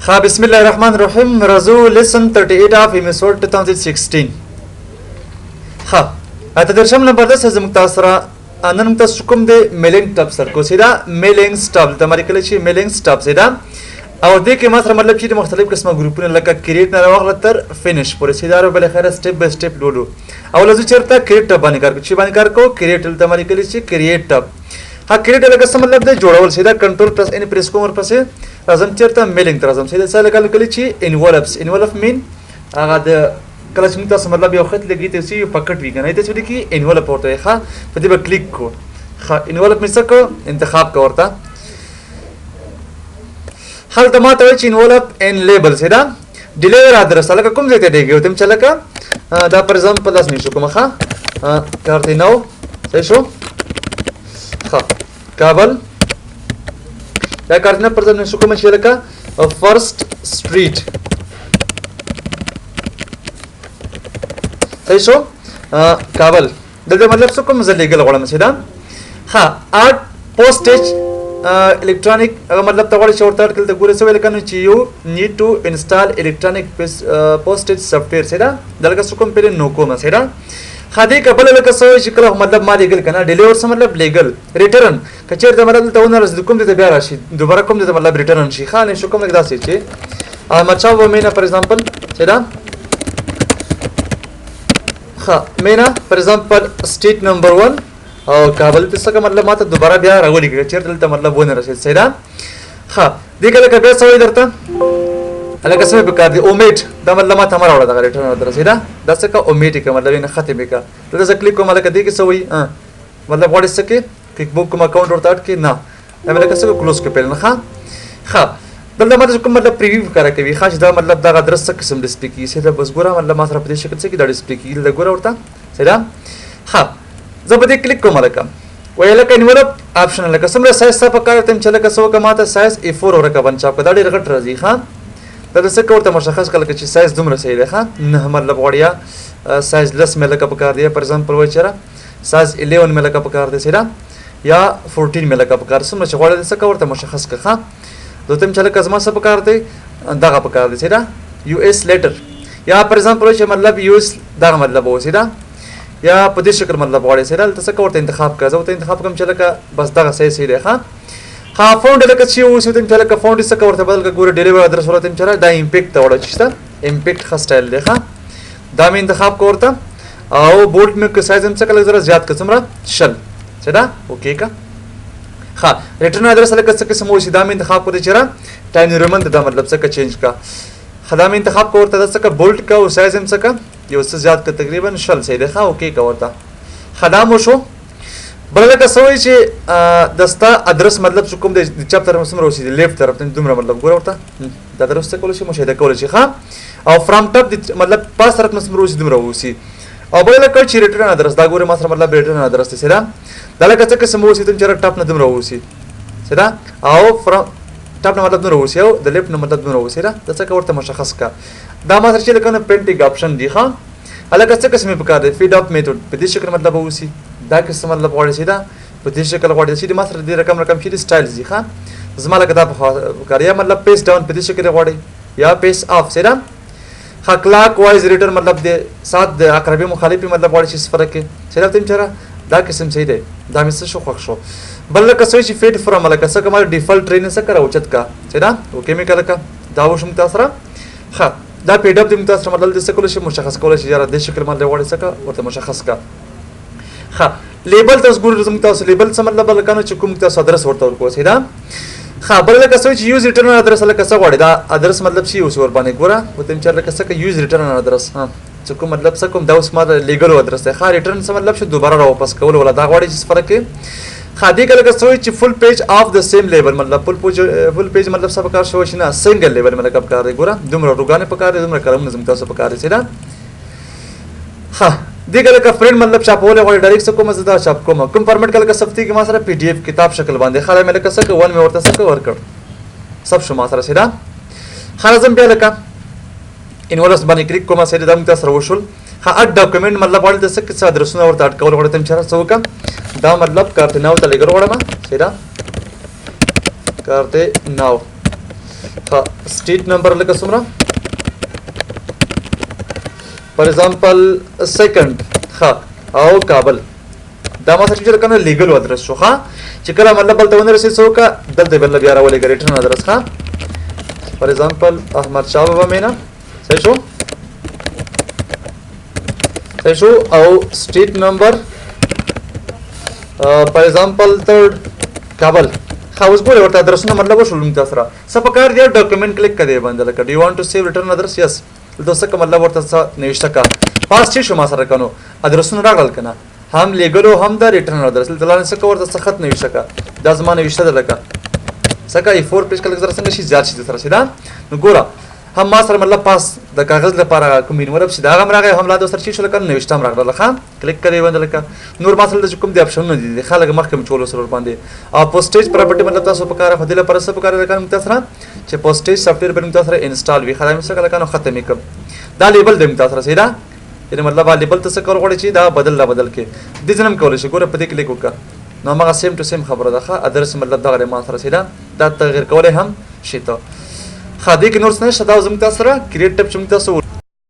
ها بسم الله الرحمن الرحیم رزو lesson 38 of MS Word 2016. ها اته درشم نمبر ده زموږ تاسو سره نن موږ تاسو کوم دی mailing tab سر کو سیدا mailing tab ته مری کله چې mailing tab سیدا او دې کې ما سره مطلب چې مختلف قسمه ګروپونه لکه create نه راوغله تر finish پورې سیدا رو بل خیره step by step لولو. او لزو چیرته create tab باندې کار کو چې باندې کار کو create ته مری کله چې create tab. ها create لکه څه مطلب دی جوړول سیدا control plus N press کوم ورپسې راځم چیرته mailing ته راځم سیدا څه لکه کله چې envelopes envelope mean هغه د کله چې موږ تاسو مطلب یو خط لګی ته یو پکټ وی کنه ته چې لیکي envelope ورته ښه په دې به کلیک کو. ښه envelope مې څه کو انتخاب کو ورته هلته ما ته وایي چې envelope and label سیدا deliver address لکه کوم ځای ته ډېږي تم چې لکه دا پر example داسې شو کومه ښه کارته نو صحیح شو. ښه کابل دا کارته پر ځای شو کومه چې لکه First Street صحیح شو کابل. دلته مطلب څه کوم زه لېږل غواړم سیدا. ښه add postage electronic هغه مطلب ته غواړي چې ورته add کړل ته ګوره څه ویل کنه چې you need to install electronic postage software سیدا دلته څه کوم پرې نو کوم سیدا. ښه دې که بله لکه څه وایي چې کله مطلب ما لېږل که نه deliver څه مطلب لېږل return که چېرته مطلب دلته ونه رسېد کوم ځای ته بیا راشي دوباره کوم ځای ته مطلب return شي. ښه نه شو کوم لکه داسې چې احمد شاه بابا مینه for example سیدا. ښه مینه for example street number 1 او کابل ته څه مطلب ماته دوباره بیا راولېږي چېرته دلته مطلب ونه رسېد صحیح ده. ښه دې کله که بیا څه وایي درته هلکه څه مې پکار دی اومیټ دا مطلب ماته مه راوړه دغه return ادرس صحیح ده. دا څه که اومیټ یې که مطلب یې نه ختم یې که دلته زه کلیک کوم هلکه دې کې څه وایي مطلب غواړې څه کې QuickBook کوم account ورته add کړې نه دا مې لکه څه close کړې پهل نه. ښه ښه دلته ماته کوم مطلب preview ښکاره کوي ښه چې دا مطلب دغه ادرس څه قسم display کېږي صحیح ده. بس ګوره مطلب ما سره په دې شکل څه کې دا display کېږي دلته ګوره ورته صحیح ده. ښه زه په دې کلیک کوم لکه وایي لکه envelope option لکه څومره سایز ستا په کار ته چې لکه څه وکړه ماته size A4 ورکه باندې چاپ کړه دا ډېر غټ راځي. ښه دا څه که ورته مشخص کړه لکه چې سایز دومره صحیح دی. ښه نه مطلب غواړي یا سایز 10 مې لکه په کار دی for example وایي چې سایز 11 مې لکه په کار دی صحیح ده یا 14 مې لکه په کار څومره چې غواړي څه که ورته مشخص کړه. ښه زه ته چې لکه زما څه په کار دی دغه په کار دی صحیح ده US letter یا for example چې مطلب US دغه مطلب و صحیح ده یا په دې شکل مطلب غواړي صحیح ده. دلته څه که ورته انتخاب کړه زه ورته انتخاب کوم چې لکه بس دغه صحیح صحیح دی. ښه ښه font لکه چې اوس ته چې لکه font څه که ورته بدل کړه ګوره deliver address ورته چې دا Impact ته وړه چې شته Impact ښه style دی. ښه دا مې انتخاب کړ ورته او bold مې که سایز هم څه کله زره زیات کړه څومره 20 صحیح ده okay که. ښه return address لکه څه قسم اوسي دا مې انتخاب کړ چې را Times New Roman ته دا مطلب څه که change کړه. ښه دا مې انتخاب کړ ورته دا څه که bold که او سایز هم څه که یو څه زیات که تقریبا 20 صحیح دی. ښه okay که ورته. ښه دا مو شو. بله لکه څه وایي چې د ستا ادرس مطلب چې کوم دی د چپ طرف څومره اوسي د left طرف ته دومره مطلب ګوره ورته د ادرس څه کولی شي مشاهده کولی شي. ښه او from top د مطلب پاس طرف نه څومره اوسي دومره اوسي. او بله لکه چې return address دا ګوره ما سره مطلب return address دی صحیح ده. دا لکه څه قسم اوسي ته چې top نه دومره اوسي صحیح ده او from top نه مطلب دومره اوسي او د left نه مطلب دومره اوسي ده. دا څه که ورته مشخص کړه. دا ما سره چې لکه printing option دی. ښه هلکه څه قسم یې پکار دی feed up method په دې شکل مطلب اوسي دا قسم مطلب غواړي صحیح ده په دې شکل غواړي چې ما سره دې رقم رقم چې styles دي. ښه زما لکه دا پکار یا مطلب face down په دې شکل غواړي یا face up صحیح ده. ښه clockwise return مطلب دی ساعت د عقربې مخالفې مطلب غواړي چې سفر کې صحیح ده ته چېرې دا قسم صحیح دی. دا مې څه شو خوښ شو. بل لکه څه چې feed from لکه څه کومه default tray نه څه کړه اوچت کا صحیح ده okay مې کړه لکه دا وشم تاسو سره. ښه دا feed up دې موږ تاسو سره مطلب دې څه کولی شي مشخص کولی شي یاره دې شکل باندې غواړي څه که ورته مشخص کړه. ښه label تاسو ګورئ زموږ تاسو label څه مطلب لکه نو چې کوم تاسو ادرس ورته ورکوئ صحیح ده. ښه بل لکه څه چې use return address لکه څه غواړي دا ادرس مطلب چې اوس ورباندې ګوره ورته چې لکه څه که use return address ها څه کوم مطلب څه کوم دا اوس ما لېږلو ادرس دی. ښه return څه مطلب چې دوباره را واپس کولو ولا دا غواړي چې سفر کې. ښه دې که لکه څه وایي چې full page of the same label مطلب full page مطلب څه پکار شوی چې نه single label مطلب پکار دی. ګوره دومره row ګانې پکار دی دومره column ونه زموږ تاسو پکار دی صحیح ده. ښه دې که لکه print مطلب چاپول غواړي direct څه کوم زه دا چاپ کوم کوم format که لکه ثبتېږي ما سره PDF کتاب شکل باندې. ښه دا مې لکه څه که one مې ورته څه که ورکړ ثبت شو ما سره صحیح ده. ښه راځم بیا لکه envelopes باندې کلیک کوم صحیح ده دا موږ تاسو سره وشول. ښه add document مطلب غواړي ته څه څه ادرسونه ورته add کول غواړي ته چې څه وکړم دا مطلب کارته ناو ته لېږل غواړم صحیح ده کارته ناو. ښه، سټیټ نمبر لکه څومره، فار ایگزامپل سیکنډ. ښه، او کابل. دا ما سره چې کنه لیګل ادرس شو. ښه، چې کله مطلب بل ته ونه رسید څوک، دلته بل بیا راولېږه ریټرن ادرس. ښه، فار ایگزامپل احمد شاه بابا مینا. صحیح شو، صحیح شو. او سټیټ نمبر فار ایگزامپل تھرډ، کابل. ښه، اوس ګوره ورته ادرسونه مطلب وشول. موږ تاسو سره څه پکار دی؟ ډاکومنټ کلیک کړئ باندې لکه ډو یو وانټ ټو سیو ریټرن ادرس؟ یس. دلته څه مطلب ورته څه نوشته کا. پاس چې شو ما سره کنو ادرسونه راغلل کنه، هم لیګلو هم د ریټرن ادرس. دلته لاندې څه ورته څه خط نوشته کا. دا زما نوشته ده لکه څه کا ای 4 پیج کله سره څنګه شي زیات شي سره شي. دا نو ګوره هم ما سره مطلب پاس د کاغذ لپاره کوم انولپ شي، دا هم راغی، هم لا د سره چې شو لکه نوشته هم راغله. ښه، کلیک کړئ باندې لکه نور ما سره د کوم دی اپشنونه دي خلک مخکې مې چولو سره باندې. او پوسټیج پراپرټي مطلب تاسو په کار خو دې لپاره څه په کار لکه موږ تاسو سره چې پوسټیج سافټویر به موږ تاسو سره انسټال وي. خدای مې څه لکه نو ختم یې کړم. دا لیبل دی موږ تاسو سره، صحیح ده؟ یعنی مطلب لیبل ته څه کول غواړي چې دا بدل لا بدل کې دې ځنم کولای شي. ګوره په دې کلیک وکړه نو هغه سیم ټو سیم خبره ده. ښه، ادرس مطلب دغه ما سره صحیح ده، دا تغییر کولای هم شي ته. ښه، دې کې نور څه نشته. دا زموږ تاسو سره کریټ ټپ چې موږ تاسو